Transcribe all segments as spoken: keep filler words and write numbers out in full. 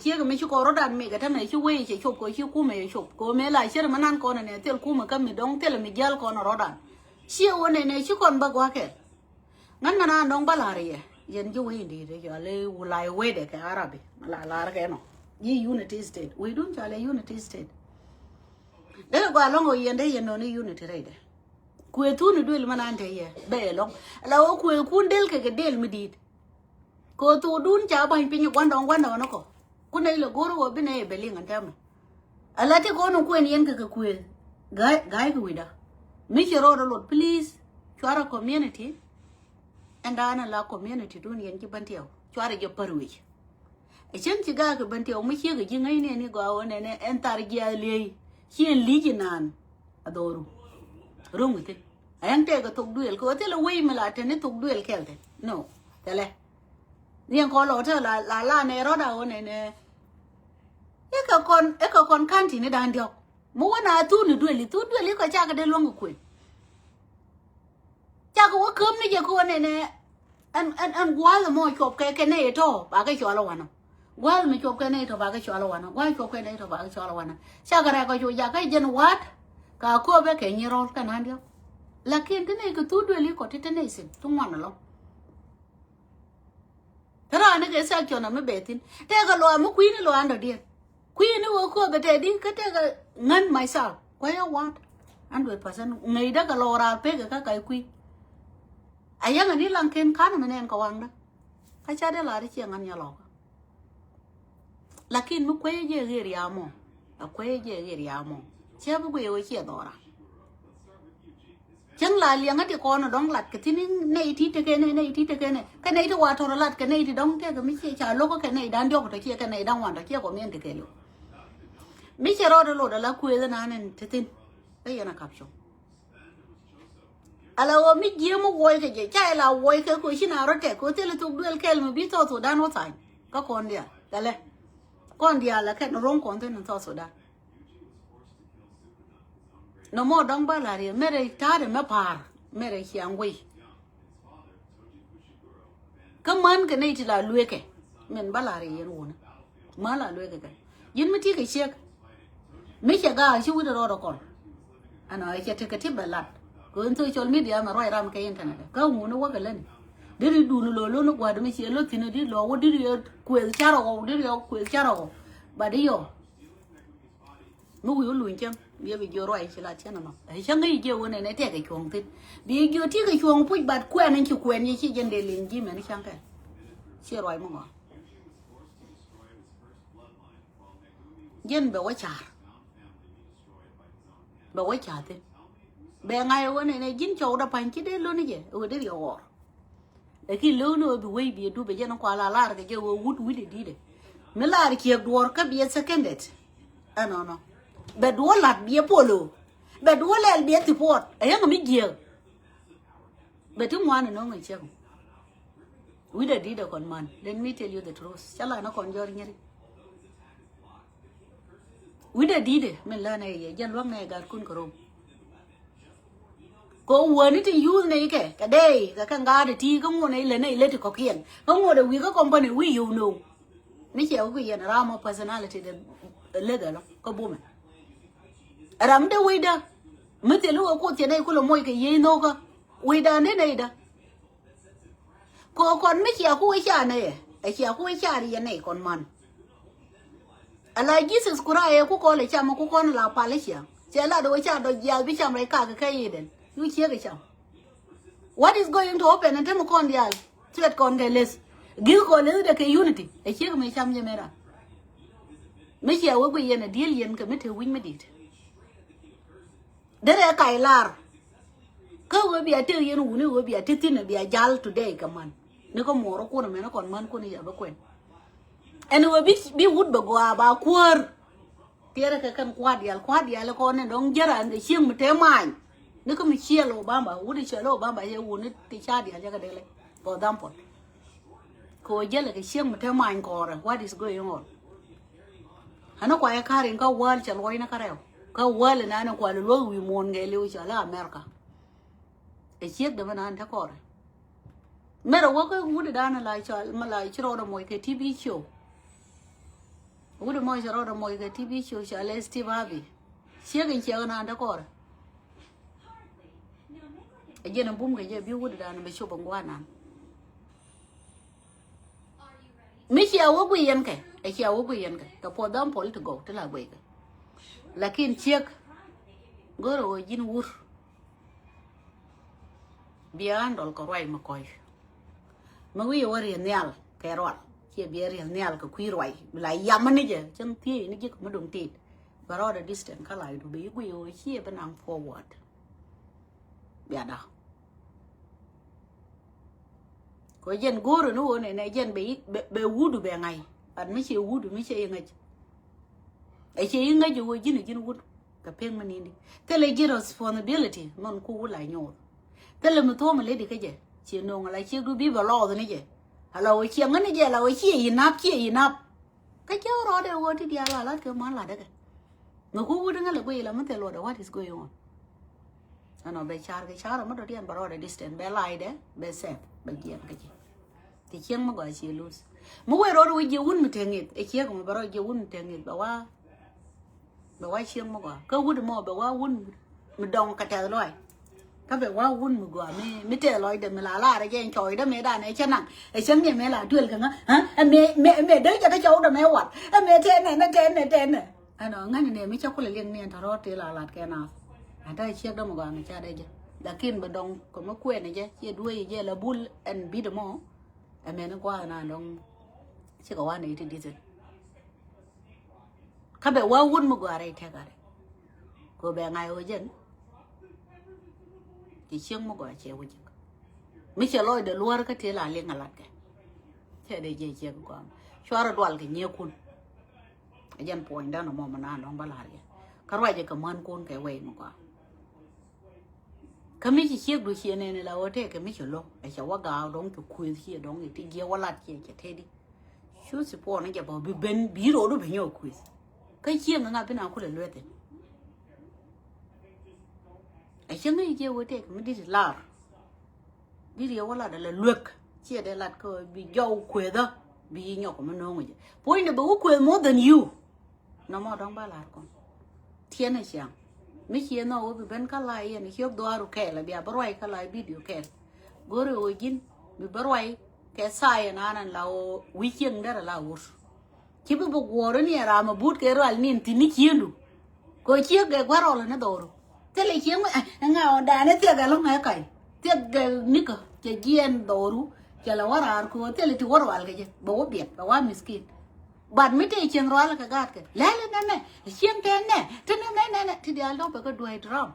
Ciek mi ci kɔn rɔ̱dan mi kɛ tämɛ ci wee cɛ cop kɛ ci kumɛ cɛ cop kɛ mɛ la cier mi nan kɔn nɛ thil kumɛ kä mi dɔŋ thil mi jial kɔn rɔ̱dan. Ciek wä nɛ nɛ ci kɔn bä gua̱kɛ. Ŋän ŋän an dɔŋ bä la̱r yɛ yɛn ji̱ wee in di̱i̱t cɔal i̱ wulay wedɛ kɛ Arabi. La la̱r kɛ nɔ ji̱ Unity State wee dun cɔal i̱ Unity State. Dee kɛ gɔaa lɔŋ ɣöö yɛn dee yɛn nɔni Unity rɛydɛ. Kuëë thun i̱ duël mɛn an te yɛ bɛ ɛlɔŋ. La ɣöö kuëë kun del kɛ kɛ del mi di̱i̱t. Kɛ ɣöö thokdun ca ba̱ny piny gua̱ndɔɔŋ gua̱ndɔɔŋ ni kɔ. Kun nɛy lɛ go̱r ɣöö bi nɛy ɛ bɛ liŋ ɛn täämɛ. Ala ti kɔn in kuɛn yɛn kɛ kɛ kuëë. Ga̱a̱c ga̱a̱c kɛ wi̱da. Mi ci rɔɔdɛ lot please. Cuarɛ community. Ɛn da̱a̱n ala community dun yɛn ci bän tiɛw cuarɛ jɛ pär wi̱c. Ɛ cäŋ ci ga̱a̱k kɛ bän tiɛw mi ciek kɛ ji̱ ŋäcni ɛn i̱ gɔaa ɣöö nɛnɛ ɛn thar jiaath liey. Ci ɛn li̱c inan. A dhɔru. Ro̱ŋ i̱ thi̱n. Ɛn tɛkɛ thok duël kɛ ɣöö thilɛ wec mi la tɛn i̱ thok duël kɛl thi̱n no. Thilɛ. Niɛn kɔn lɔ tɛ la la la nɛ rɔ̱t a ɣöö nɛnɛ. Ikɛ kɔn ikɛ kɔn ka̱n ti̱n i̱ da̱a̱n diɔ̱k. Mi wä na thun i̱ duël i̱ thun duël i̱ kɔ cakɛ dee luäŋ kɛ kuën. Cakɛ wä käm ni jɛ kɛ wä nɛnɛ. Ɛn ɛn ɛn gua̱a̱th ɛmɔ cuɔp kɛ kɛ nɛy tɔ̱ bakɛ cɔl ɛ wanɔ. Gua̱a̱th mi cuɔp kɛ nɛy tɔ̱ bakɛ cɔl ɛ wanɔ gua̱a̱th cuɔp kɛ nɛy tɔ̱ bakɛ cɔl ɛ wanɔ. Cakɛ rɛk kɔ cu jakä jɛn wa̱a̱t. Ka köpɛ kɛ nyi rɔl kɛ na̱n diɔ̱k. Lakin ti nɛy kɛ thun duël i̱ kɔ ti ti nɛy thi̱n ti ŋuan ɛlɔ̱ŋ. Te raan ni kɛ section ami bɛ thi̱n tɛkɛ lɔa mi kui̱ni lɔa andɔ diɛn. Kui̱ni wä kööbɛ tɛ di kä tɛkɛ ŋän myself kuayä wa̱a̱t. Hundred percent ŋäcdä kɛ lɔɔk raar pekɛ kä ka̱c kui̱. A yäŋɛ ni laŋ ken ka̱n mi nɛn kɛ waŋdä. Kä ca dee lar i̱ ciɛ ŋän nyɛ lɔkä. Lakin mi kuecä jɛ ɣer yamɔ a kuecä jɛ ɣer yamɔ. Ciɛ bi guiy wä ciɛ dhɔra. Cäŋ la liɛŋä ti kɔn dɔ̱ŋ lat kɛ thi̱n nɛy ti tekɛ nɛ nɛy ti tekɛ nɛ kɛ nɛy ti wa tɔr lat kɛ nɛy ti dɔ̱ŋ tekɛ mi ciɛ ca lokä kɛ nɛy da̱ŋ diɔ̱k tɔ ciɛ kɛ nɛy da̱ŋ wan tɔ ciɛ kɔ miɛn tekɛ liw. Mi ciɛ rɔɔdɛ lot ala kuëëth ɛnan ɛn te thi̱n. Kä yɛn a kap cɔŋ. Ala ɣöö mi jiee mi wuɔckɛ jɛ ca ila wuɔckɛ kɛ ci na rɔ tɛk kɛ thilɛ thok duël kɛl mi bi South Sudan wä thany. Kä kɔn diaal kɛlɛ kɔn diaal la kɛn ro̱ŋ kɔn thin in South Sudan. Nɔmɔ dɔ̱ŋ bä la̱r yɛ mɛrɛ ta̱a̱dɛ mɛ pa̱a̱r mɛrɛ ciaŋ guiy. Kä män kɛ nɛy ti la lueekɛ min bä la̱r yɛ yɛn wunä. Män la lueekɛ kɛ ji̱n mi ti kɛ ciek. Mi cɛ gaak ci wi̱cdɛ rɔɔdɛ kɔn. Ɛnɔ ɛ cɛ tekɛ ti bɛ lat kɛ ɣän social media mɛ ruac ram kɛ internet kä ŋuni wäkɛ läni. Diri duni lo̱ lo̱ni gua̱dɛ mi ciɛ lo̱ thi̱n di lɔ wä diri yɛ kuëth carɔ ɣɔw diri yɛ kuëth carɔ ɣɔw. Ba di yɔ. Mi wi̱i̱ wä luny cäŋ biɛ bi jiö ruac ci lat cän ɛnɔ. Ɛ cäŋ i̱ jiɛ wä nɛn ɛ tɛkɛ cuɔ̱ŋ thi̱n. Bi jiö ti kɛ cuɔ̱ŋ puc bat kuɛn in ci kuɛn yɛ ci jɛn dee liŋ ji̱ mɛn cäŋ kɛn. Ciɛ ruac mi ŋɔa. Ji̱n bɛ wä ca̱r. Bɛ wä ca̱r thi̱n. Bɛ ŋa̱c ɛ wä nɛn ɛ ji̱n cɔwdä pa̱ny ci dee lo̱ni jɛ ɛ wä dee riɛ ɣɔr. Lakin lo̱w ni ɣöö bi wec biɛ dup ɛ jɛn kual a lar kɛ jɛ ɣöö wut wi̱cdɛ di̱tdɛ. Mi lar ciek duɔ̱ɔ̱r kä biɛ seconded. Ɛnɔnɔ. Bɛ duɔ̱ɔ̱r la̱t biɛ polo. Bɛ duɔ̱ɔ̱r lɛl biɛ thipuɔt ɛ yäŋ mi jiääk. Bɛ ti ŋuan ɛ no̱o̱ŋ ɛ ciek. Wi̱cdɛ di̱tdɛ kɔn man. Let me tell you the truth. Cä la ni kɔn jɔr nyiri. Wi̱cdɛ di̱tdɛ min lä nɛ yɛ jɛn luäk nɛ gat kun kɛ rom. Kɛ wäni ti yuth nɛy kɛ kɛ dɛy kɛ kɛ ŋa̱a̱t ti kä ŋuɔt nɛy lät nɛy lät ti kɔ̱kiɛn kä ŋuɔt ɛ wi̱i̱ kä company wi̱i̱ yio̱w no̱o̱ŋ. Mi cɛ wä kui̱ yɛn ram ɔ personality de leth ɛlɔ kä bumɛ. Ram de wecda mi thil wä kuoth cɛ nɛy kulɛ moc kɛ yiey no̱o̱kä. Wecda ni nɛyda. Kɛ kɔn mi cia ku wä ca nɛyɛ ɛ cia ku wä ca ri yɛ nɛy kɔn man. Ala Jesus Christ ɛ ku kɔn lɛ cam ku kɔn la pal i̱ ciaŋ. Cɛ lat wä ca dɔ̱ jiath bi cam rɛy kak kɛ Eden. Yu ciek i̱ cam. What is going to happen? Ɛn te mi kɔn diaal tuɛt kɔn kɛ leth. Gi̱th kɔn leth dɛ kɛ unity ɛ ciek mi cam jɛ mɛ ran. Mi cia wä guiy yɛn ɛ diel yɛn kɛ mi te wi̱ny mi dit. Derɛ kac lar. Kä ɣöö bia tek yɛn wuni ɣöö bia ti thi̱n bia jal today kɛ man. Ni kä muɔɔr kun mɛn kɔn man kun ya bä kuɛn. Ɛn ɣöö bi bi wut bɛ gɔaa ba kuäär. Tiɛrɛ kɛ kɛn kua̱r diaal kua̱r diaal kɔn ni dɔ̱ŋ jɛrɛ an kɛ cieŋ mi te maany. Ni kä mi ciɛl Obama wut i̱ ciɛl Obama yɛ wuni ti ca diaal yɛ kɛ dee lɛ. For example. Kɛ ɣöö jɛlɛ kɛ cieŋ mi te maany kɔɔrɛ what is going on. Ani kua yɛ ka̱r in kä wäl cɛ luɔ̱c ni kä rɛw kä wäl in ani kua lɛ luɔ̱c wi̱i̱ muɔ̱ɔ̱n ŋɛɛliw cɔal i̱ America. Ɛ ciek dämɛ naan te kɔrɛ. Mɛrɛ wä kä wut i̱ da̱a̱n la cɔal ma la ci rɔɔdɛ moc kɛ T V show. Wut mɔ cɛ rɔɔdɛ mɔc kɛ T V show cɔalɛ Steve Harvey. Ciek in ciek naan te kɔrɛ. Ɛ jiɛn ɛ bum kɛ jɛ bi wut dan bɛ cop in guanan. Mi cia wä gui yɛn kɛ, ɛ cia wä gui yɛn kɛ kɛ puɔth dam pɔl ti gɔw ti la guikɛ. Lakin ciek go̱rɛ wä ji̱n wur. Bia an dɔl kɛ ruac mi kɔc. Mi wi̱i̱ wä riɛl nhial kɛ rual ciɛ bia riɛl nhial kɛ kui̱ ruac. Bi la yam ni jɛ cäŋ thiec ni ji̱ kɛ mi duŋ tit. Bɛ rɔɔdɛ distance kä lacdu bɛ yi guic ɣöö ciɛ bi naŋ forward. Bia da. Kɛ jɛn go̱o̱rä ni ɣöö nɛnɛ jɛn bɛ yi bɛ, bɛ wudu bɛ ŋa̱c. But mi ciɛ wudu mi ciɛ yi ŋäc. Ɛ ciɛ yi ŋäc ɣöö ji̱n ji̱n wut. Kɛ pek mi nindi thilɛ ji̱ responsibility mɛn ku wula nyuuth. Thilɛ mi thuɔ̱ɔ̱m ledi kä jɛ ci no̱o̱ŋ ala ciek du bi bɛ lɔɔth ni jɛ. Ala wä ciek ŋäni jɛ ala wä ciɛ yi nap ciɛ yi nap. Kä ciek rɔɔdɛ wä ti diaal ala lat kɛ man lat däkɛ. Ŋä ku wut ŋä lɛ guiy la mi thil luɔdɛ what is going on. Ɛnɔ bɛ car kɛ car mi dɔ̱diɛn bɛ rɔɔdɛ distance bɛ laydɛ bɛ sɛp bɛ jiɛn kä jɛ. Ti cieŋ mi gɔaa cie luth. Mi wee rɔɔd wee jiɛ wun mi te ŋith ɛ ciek mi bɛ rɔɔd jiɛ wun mi te ŋith bɛ wa. Bɛ wa cieŋ mi gɔaa kä wut mɔ bɛ wa wun mi dɔŋ kɛ tɛth lɔac. Kä bɛ wa wun mi gɔaa mi mi tɛth lɔac dɛ mi la lar ɛ jɛ ɛn cɔɔy dɛ mi dan ɛ cɛ naŋ ɛ cɛ mi mi la duel kɛ ŋa. Ɛ mi mi mi dee jɛ kä cɔw dɛ mi wat ɛ mi tɛnɛ nɛ tɛnɛ tɛnɛ. Ɛnɔ ŋäni nɛ mi cɛ kulɛ liɛŋ ni ɛn tɛ rɔɔd ti la lat kɛ naath. Ɛ tɛ ciek dɛ mi gɔaa mi ca dɛ jɛ. Lakin bɛ dɔŋ kɛ mi kuɛn ɛ jɛ ciɛ duee jɛ la bul ɛn bit mɔ. Ɛ mɛn gua̱a̱th na dɔŋ cikɛ wa nɛ iti dithin. Kä bɛ wa wut mi gɔaa rɛy tɛk arɛ. Kɛ bɛ ŋa̱c ɣöö jɛn ci cieŋ mi gɔaa cɛ wä ji̱k. Mi cɛ lɔcdɛ luäär kä tëë la liŋ a latkɛ. Cɛ dee jɛ ciek gɔaa cuarɛ dual kɛ nyiekun. Ɛ jɛn puɔ̱nydä nɔmɔ mi naan dɔ̱ŋ bä la̱r yɛ kä ruacɛ kɛ mänkun kɛ wɛy mi gɔaa. Kä mi ci ciek du ciɛ nɛn ila ɣöö tëëkɛ mi ci lo̱k ɛ cɛ wä gaak dɔ̱ŋ ci kuëth ciɛ dɔ̱ŋ iti jiɛ wä lat ciɛ cɛ tëëdi. Cu ci puɔn ni jɛ bä bi ben bi ro̱o̱du bi nyɔk kuëth. Kä ciek ŋä ŋa bi na kulɛ lueth in. Ɛ cä ŋäc jiɛ wä tëëkɛ mi dit lar. Dit yɛ wä lat ala luek ciɛ dee lat kä bi jɔw kuëthä. Bi yi nyɔk mi no̱o̱ŋ jɛ puɔ̱ny ni bɛ wä kuëth more than you. Nɔmɔ dɔ̱ŋ ba lar kɔn. Tiɛn ɛ ciaŋ mi ciɛ nhɔk wä bi ben kä la yɛn ciöp dhuaaru kɛɛl a bia bä ruac kä la bidio kɛɛl. Go̱ri ɣöö ji̱n bi bä ruac kɛ thaayɛ naan ɛn la ɣöö wi̱c cieŋ derɛ la wur. Ci bi bi guɔ̱ɔ̱r ni ɛ ram ɛ buut kɛ rual ni ɛn thi̱n ni ciëndu. Kɛ ɣöö ciek gɛ gua̱r rɔl ni dhɔru. Thilɛ cieŋ mi ɛ ŋa ɔ da̱a̱n ɛ thiɛk ɛ lo̱ŋ ɛ ka̱c thiɛk ɛ nikä cɛ jiɛɛn dhɔru. Cɛ lɛ wä raar kɛ ɣöö thilɛ ti wä rual kɛ jɛ bɛ wä biɛt bɛ wa miskin. But mi tëë cieŋ rual kɛ gaatkɛ lɛl inɛnɛ cieŋ tɛnɛ ti nɛnɛ nɛnɛ ti diaal dɔ̱k bɛ kɛ duäc drum.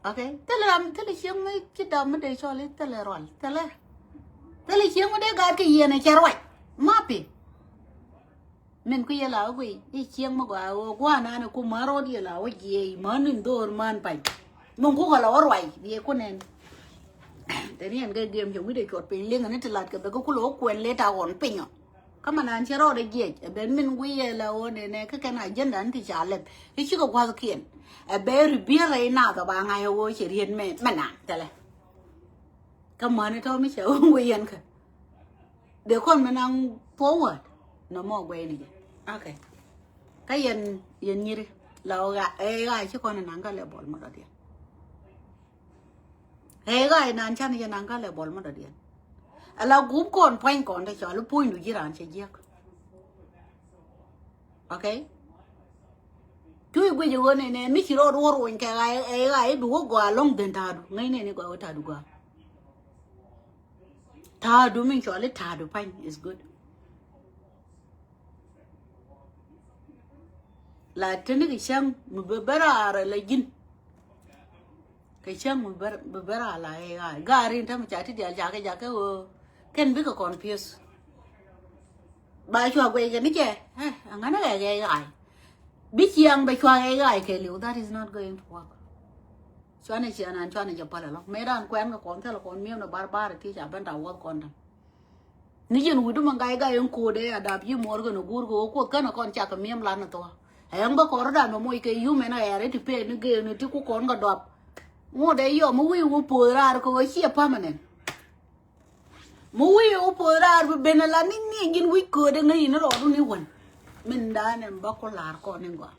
Okay, thilɛ ram thilɛ cieŋ mi ci dam mi dee cɔl i̱ thilɛ rual thilɛ. Thilɛ cieŋ mi dee gaatkɛ yieen ɛ cɛ ruac. Mapi. Min ku yɛ la wä guiy i̱ cieŋ mi gɔaa ɣöö gua̱a̱ naan i̱ ku män ro̱o̱d yɛ la wä jiɛɛy män in dho̱o̱r män pany. Min kukɛ la wä ruac biɛ ku nɛn. Tɛni ɛn kɛ gem cɛ wi̱cdɛ cuɔt piny liŋ ni ti lat kɛ bɛ kɛ kulɛ wä kuɛn leta ɣɔn piny ɔ. Kä mɛ naan cɛ rɔɔdɛ jiɛc ɛ ben min guiyɛ la ɣöö nɛnɛ kä kɛn agenda ni ti ca lɛp i̱ cikɛ gua̱thkiɛn. Ɛ bɛ ribier rɛy naath ɔ ba ŋa̱c ɛ ɣöö cɛ riet mɛ mɛ naan thɛlɛ. Kä mäni tɔ̱ mi cɛ ɣöö yɛn kä dee kɔn mɛ naŋ forward. Nɔmɔ guɛy ni jɛ. Okay. Kä yɛn yɛn nyiri la ɣöö ɣa̱ ɛ ɣa̱ ci kɔn ɛ naŋ kä lɛ bɔl mɔ dɔ̱diɛn. Ɛ ɣa̱ ɛ nan can yɛ naŋ kä lɛ bɔl mɔ dɔ̱diɛn. Ala gup kɔn puɔ̱ny kɔn te cɔal i̱ puɔ̱nydu ji̱ raan cɛ jiäk. Okay. Cuy guic i̱ ɣöö nɛnɛ mi ci rɔɔd wä ruony kɛ ɣa̱ ɛ ɣa̱ i̱ bi wä gɔaa lɔ̱ŋ dhen ta̱a̱du ŋäcnɛ ni gɔaa wä ta̱a̱du gɔaa. Ta̱a̱du min cɔal i̱ ta̱a̱du pany is good. La teni kɛ cäŋ mi bɛ bä raar ala ji̱n. Kɛ cäŋ mi bɛ bä raar la ɣɛɛ ɣa̱a̱ ga̱a̱r in tämɛ ca ti diaal ca kɛ jakä ɣöö kɛn bikɛ confuse. Ba cua guɛc kɛ ni cɛ ɛ ŋa̱n ɛ ɣɛɛ ɣɛɛ ɣa̱a̱. Bi ciaŋ bɛ cua ɣɛɛ ɣa̱a̱ kɛ liw, that is not going to work. Cuanɛ ciaŋ an cuanɛ jɛ päl ɛlɔ mëë dan kuɛn kɛ kɔn thilɛ kɔn miɛm ni bar bar ti ca ben ta wuɔth kɔn däŋ. Ni jin wi̱du mɛ ga̱y ga̱y in ko̱o̱dɛ a dap yi muɔr kɛn a guur kɛ ɣöö kuoth kɛn a kɔn cak kɛ miɛm lan a thua. Ɛn bä kɔr dan mɛ moc kɛ yum ɛn a ɛr iti pee ni gee ni ti ku kɔn kɛ dɔap. Ŋot ɛ yɔm mi wi̱i̱ wä poth raar kɛ ɣöö ciɛ permanent. Mi wi̱i̱ ɛ wä poth raar bi ben ala ni ni ji̱n wi̱c köödɛ ŋäc in rɔɔdu ni wän. Min da̱a̱n ɛn bä ku la̱r kɔn in gɔaa.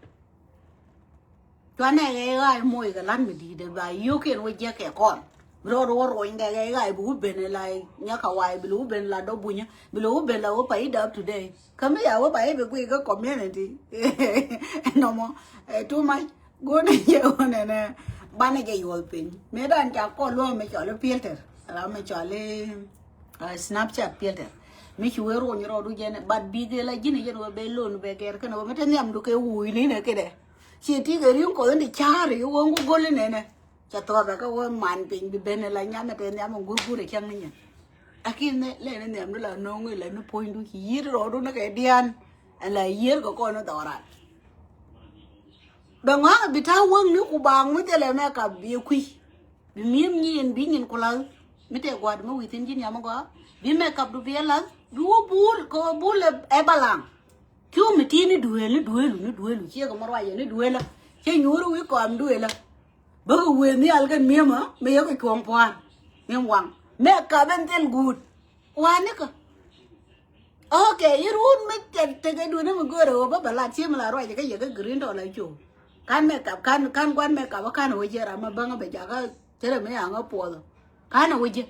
Cuanɛ ɣɛɛ ɣa̱a̱c moc kɛ la̱t mi di̱i̱t ɛ ba yio̱o̱kiɛn wä jiäk kɛ kɔn. Bi rɔɔdu wä ruɔ̱ny kɛ ɣɛɛ ɣa̱a̱c bi wä ben ala nyaka wa̱a̱ bi lɛ wä ben ala dɔ̱ bunyä bi lɛ wä ben ala wä pay dap today. Kä mi ya wä pay bi guiy kä community. Nɔmɔ ɛ too much. Go̱o̱nɛ jɛ ɣöö nɛnɛ banɛ jɛ yuɔth piny mëë dan ca kɔl luɔ̱ɔ̱m mi cɔl i̱ filter. Ram mi cɔl i̱ Snapchat filter. Mi ci wee ruɔ̱ny rɔɔdu jɛn but bi gel a ji̱n jɛn wee ben lo̱n bɛ gɛr kɛn wee mi te nhiamdu kɛ wuucni nɛ kidɛ. Ci ti kɛ ri̱ŋ kɔth in ti ca̱a̱r i̱ wee ŋu go̱l inɛnɛ. Ca thɔɔth a kä wee man piny bi ben ila nyam ɛ te nhiam in gurgur ɛ cäŋ ni nyɛn. Akin nɛ lɛ ni nhiamdu la no̱o̱ŋ ila ni puɔ̱nydu ci yi̱t rɔɔdu ni kɛ diaan. Ɛn la yiër kɛ kɔn ni dhɔran. Bɛ ŋɔaŋ bi ta̱a̱ wäŋni ku baaŋ mi thilɛ mɛ kap bi kui̱. Bi mi̱em nyin bi nyin ku la̱th mi tëë gua̱a̱t mi wi̱i̱ thi̱n ji̱n yam gɔaa. Bi mɛ kap du bi ɛ la̱th bi wä bul kɛ wä bul ɛ balaŋ. Kiu mi ti̱i̱ ni duëël ni duëëlu ni duëëlu ciek ɛmɔ ruacɛ ni duëëlä. Cɛ nyuuri wi̱i̱ kɔam duëëlä. Bäkɛ wëë nhial kɛn mi̱emä mi yäkɛ cuɔ̱ŋ pua̱a̱n. Mi̱em waŋ mɛ kap ɛn thil guut. Wa̱a̱ nikä. Ok, i̱ ruut mi tɛk tɛk ɛ duuni mi göörä ɣöö bä bɛ lat ciem la ruac kä yɛ kä green tɔ la cu. Kan mɛ kap kan kan guan mɛ kap kan wä jiɛ ram ma bäŋä bɛ jakä cärɛ mi yaŋä puɔth. Kan wä jiɛ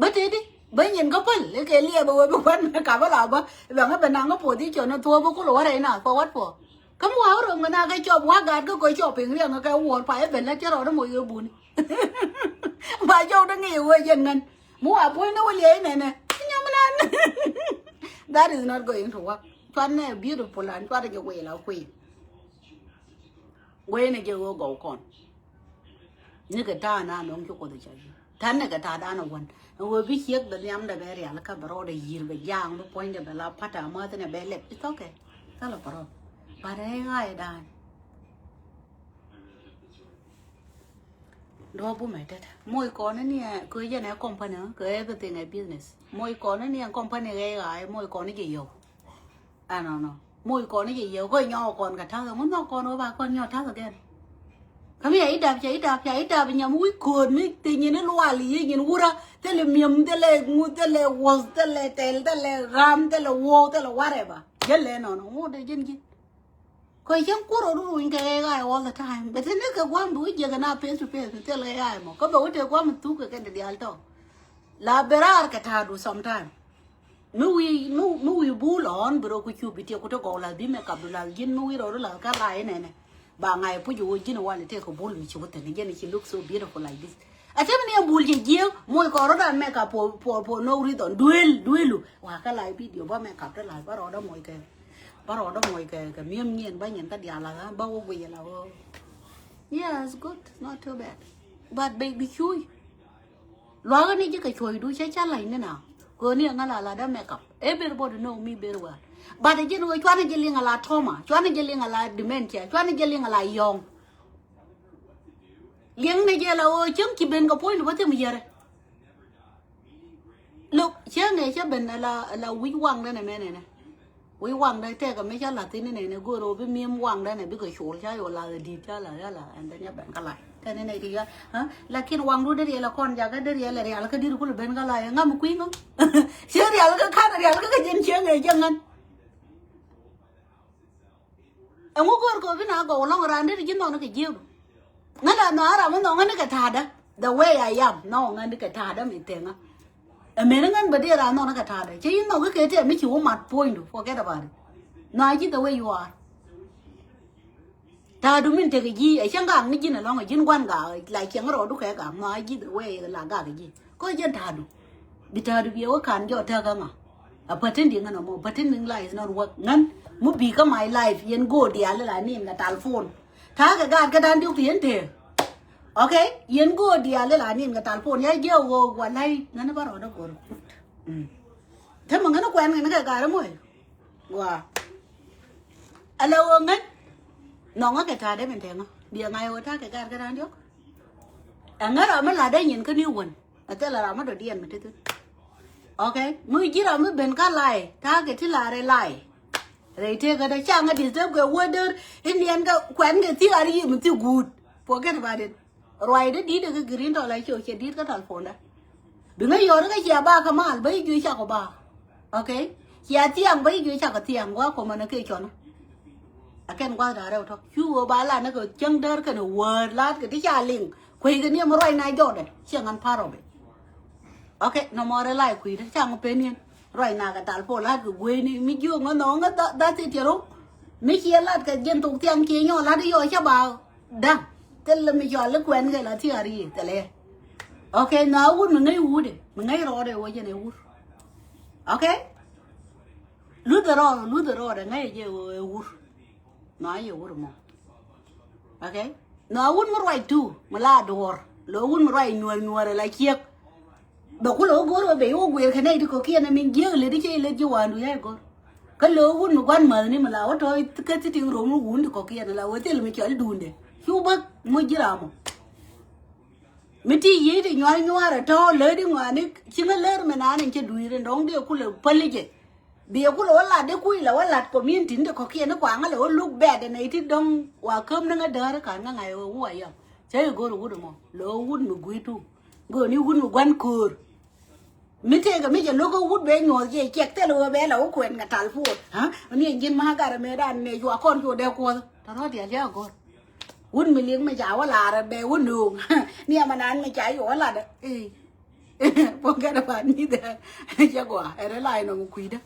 bä tëëdi bä nyin kä päl i̱ kɛ liɛp ɛ wä bi guan mɛ kap la bä. Bɛ ŋä bɛ naŋä puɔth i̱ cɔn ɛ thuɔɔ bä kul wä rɛy na kɔ wat puɔth. Kä mi wa wä röm kɛ na kɛ cɔp wa gaat kä kɔ cɔp piŋ riɛŋä kɛ wuɔr pa i̱ bɛ lät cä rɔɔdä moc wä buni. Ba jɔw dä ŋi̱i̱ wee jɛn ŋän. Mi wa puɔ̱ny ni wä liɛy nɛnɛ. Nyam nan. That is not going to work. Cuat nɛ beautiful and cuat jɛ wee la kui̱. Wee ni jɛ wee gɔw kɔn. Ni kɛ ta̱a̱ na nɔŋ ci kuoth ca yi. Ta̱a̱ ni kɛ ta̱a̱ dan a wän. Ɛn wee bi ciek bɛ nhiam dɛ bɛ rial kä bɛ rɔɔdɛ yi̱r bɛ ja̱a̱ŋ bɛ puɔ̱nydɛ bɛ la pa̱t a mäth ni bɛ lɛp. It's okay. Thilɛ pärɔl. But ɛ ɣa̱a̱ dan. Duɔ̱ɔ̱p bumɛ tet moc kɔn ni ɛ kɛ jɛn ɛ company kɛ everything ɛ business. Moc kɔn ni ɛ company ɛ ɣa̱a̱ moc kɔn ni jɛ yɔw. Ɛnɔnɔ moc kɔn ni jɛ yɔw kɛ nyɔk kɔn kɛ ta̱th ɛŋu nhɔk kɔn wä ba kɔn nyɔk ta̱th again. Kä mi ɛ idap cɛ idap cɛ idap nyam wi̱c kööt mi te nyin ilual yi nyin wurä thilɛ mi̱em thilɛ ŋu thilɛ wuɔth thilɛ tɛl thilɛ ram thilɛ wuɔw thilɛ whatever. Jɛ lɛ nɔnɔ ŋu dee ji̱n ji̱n. Kɔ cäŋ kurɔ ru runy kɛ ɣɛɛ ɣa̱a̱ all the time. Bɛ te ni kɛ gua̱a̱m bi wä jiɛkɛ na face to face mi thil ɣɛɛ ɣa̱a̱ mɔ kä bɛ wä te gua̱a̱m thuk kɛ kɛ dɛ diaal tɔ. La bɛ raar kɛ ta̱a̱du sometime. Mi wi̱i̱ mi wi̱i̱ bul ɔn bi rɔ ku cup bi tiɛ ku te gɔw la bi mɛ kap du la ji̱n mi wi̱i̱ rɔ ru la kä la inɛnɛ. Ba ŋa̱c puc wä ji̱n wal itek kɛ bul mi ci wä thi̱n jɛn ci look so beautiful like this. A tɛm ni a bul ci jiɛŋ moc kɔn rɔ dan mɛ kap for for for no reason duel duelu. Wa kä la video ba mɛ kap te la ba rɔ da moc kɛ. Ba rɔɔdä moc kɛ kɛ mi̱em nyin ba nyin kä diaal la bä wä guiy la wä. Yes, good, not too bad. But bɛ bi cuuy. Luakä ni ji̱ kɛ cuɔ̱cdu cä ca la̱ny ni na. Köni ɛ ŋä la la dä makeup. Everybody know me very well. But ji̱n wä cuanɛ ji̱ liŋ a la trauma, cuanɛ ji̱ liŋ a la dementia, cuanɛ ji̱ liŋ a la yɔ̱ŋ. Liŋ ni jɛ la wä cäŋ ci ben kɛ puɔ̱ny ni bä thim yɛrɛ. Look, cäŋ ɛ cä ben la la wi̱c waŋdä nɛ mɛ nɛnɛ. Wi̱c waŋdä tɛkɛ mi ca la̱th thi̱n nɛnɛ go̱o̱r ɔ bi mi̱em waŋdä nɛ bikɛ col ca yɔ la̱th di̱t ca la ca la and then ya ben kä la̱th. Kɛn nɛ ti ya, ha? Lakin waŋdu dee riɛl ɛ kɔn jakä dee riɛl ɛ rial kä di̱t kulɛ ben kä la̱th ɛ ŋam kui̱ ŋam. Cä rial kä ka̱n rial kä kä jɛn cäŋ ɛ jɛ ŋän. Ɛŋu go̱o̱r kɛ bi na gɔw lɔŋ raan dee ti ji̱ nhɔn kɛ jiëëp. Ŋän a nhɔaar ram mi nhɔŋä ni kɛ ta̱a̱dä. The way I am nhɔŋä ni kɛ ta̱a̱dä mi theŋä. Ɛ men ŋän bä dee raan nhɔn kɛ ta̱a̱dä cä ji̱ nhɔk kɛ tɛm mi ci wä mat puɔ̱nydu, forget about it. Nhɔaar ji̱ the way you are. Ta̱a̱du min tekɛ ji̱ ɛ cä ŋa̱a̱ŋ ni ji̱n ɛlɔ̱ŋ ɛ ji̱n gua̱n ŋa̱a̱ŋ la cieŋ rɔɔdu kɛ ŋa̱a̱ŋ nhɔaar ji̱ the way la ŋa̱a̱ŋ ji̱. Kä jɛn ta̱a̱du. Bi ta̱a̱du bi ɛ wä ka̱n jɔɔk täk kä ŋa̱a̱ŋ. A pretending ŋän ɔmɔ, pretending life is not work. Ŋän mi bi kä my life yɛn go̱o̱r diaal la nin kɛ telephone. Ta̱a̱ kɛ gaat kä da̱a̱n diɔ̱k ti yɛn tëë. Okay, yɛn go̱o̱r diaal la nin kɛ telephone ya jiɛ ɣöö walay ŋän bä rɔɔdä go̱o̱r. Tämɛ ŋän kuɛn ŋän kɛ gaat moc. Gua. Ala wä ŋän. Nɔŋä kɛ ta̱a̱ dee min tɛŋä. Biɛ ŋa̱c wä ta̱a̱ kɛ gaat kä da̱a̱n diɔ̱k. Ɛŋä ram mi la̱t dee nyin kä ni wän. Ɛ thilɛ ram mi dɔ̱diɛn mi te thi̱n. Okay, mi ji̱ ram mi ben kä lay ta̱a̱ kɛ ti la̱rɛ lay. Rɛy tëëkä dee caŋä disturb kɛ wädär in yɛn kɛ kuɛn kɛ thi̱ ar yiëë mi thi̱ guut. Forget about it. Ruacdä di̱t ɛ kɛ green tɔ la cio̱ cɛ di̱t kä telephone dä. Bi ŋäc yɔɔri kä cia ba kä mal bä i̱ juëc cakɔ ba. Okay. Cia thiaŋ bä i̱ juëc cakɔ thiaŋ wa kɔmä ni kɛ cɔnä. Akɛn gua̱th da̱a̱ rɛw tɔ̱ cu ɣöö ba la ni kɛ cäŋ däär kɛn wäär la̱a̱t kɛ ti ca liŋ. Kueckɛ ni ɛmɛ ruac na jɔɔdɛ ciɛ ŋän par ɔ bɛ. Okay, nɔmɔ rɛ la̱a̱c kui̱dä ca ŋɔ pen yɛn. Ruac na kɛ tal puɔl la̱a̱t kɛ gueyni mi jiök ŋä nhɔɔŋä dhath i̱ tiɛr ɣöö mi ciɛ la̱t kɛ jiɛn thok thiaŋ ciɛ nyɔɔk la̱t i̱ yɔɔ cä ba. Da̱ŋ thilɛ mi cɔal i̱ kuɛn kɛ la thia̱a̱r yiëë thilɛ. Okay, na wut mi ŋäc wutdɛ mi ŋäc rɔɔdɛ wä jɛn ɛ wur. Okay. Luthɛ rɔɔdɛ luthɛ rɔɔdɛ ŋäc jɛ ɛ wur. Na yɛ wur mɔ. Okay. Na wut mi ruac tu mi la duɔr lɔ wut mi ruac nuɔr nuɔr ɛ la ciek. Bɛ kulɛ wä go̱r bɛ bɛ i̱ wä guëër kɛ nɛy ti kɔ̱kiɛn ɛ min jiääk lät i̱ cɛ i̱ lät ji̱ wa̱a̱ndu yɛ go̱r. Kä lo̱o̱ wun mi gua̱n mäthni mi la wä tɔ̱ kä thi̱tiŋ rom mi wun ti kɔ̱kiɛn la wä thil mi cɔl duundɛ. Cu bäk moc ji̱ ram ɔ. Mi ti yiëë ti nyua̱r nyua̱r ɛ tɔ̱ lät i̱ ŋɔaani. Ci ŋä lär mi naan in cɛ dui̱r in dɔ̱ŋ dee kulɛ päl i̱ jɛ. Biɛ kulɛ wä lat di kui̱ la wä lat community ni ti kɔ̱kiɛn ni kuaŋä la wä look bad ɛn iti dɔ̱ŋ wa käm ni ŋä däär ka̱n ŋä ŋa̱c ɣöö wua yɔ. Cä i̱ go̱r wut ɛmɔ lo̱o̱ wut mi gui̱tu. Go̱o̱r ni wut mi gua̱n köör. Mi tëëkɛ mi jɛ lo̱k kä wut bɛ nyuɔ̱th jɛ ciɛk thil ɣöö bɛ la wä kuɛn kɛ tal puɔt. Ni ji̱n ma garɛ mëë dan nɛ cua kɔn cu dee kuɔth tɔ̱ rɔ̱ diaal jɛ agɔr. Wut mi liŋ mi ca wä lar bɛ wä nööŋ. Ni ɛmɛ naan mi ca yɛ wä lat. Forget about me there. Cɛ gɔaa ɛn rɛ la inɔ mi kui̱dä.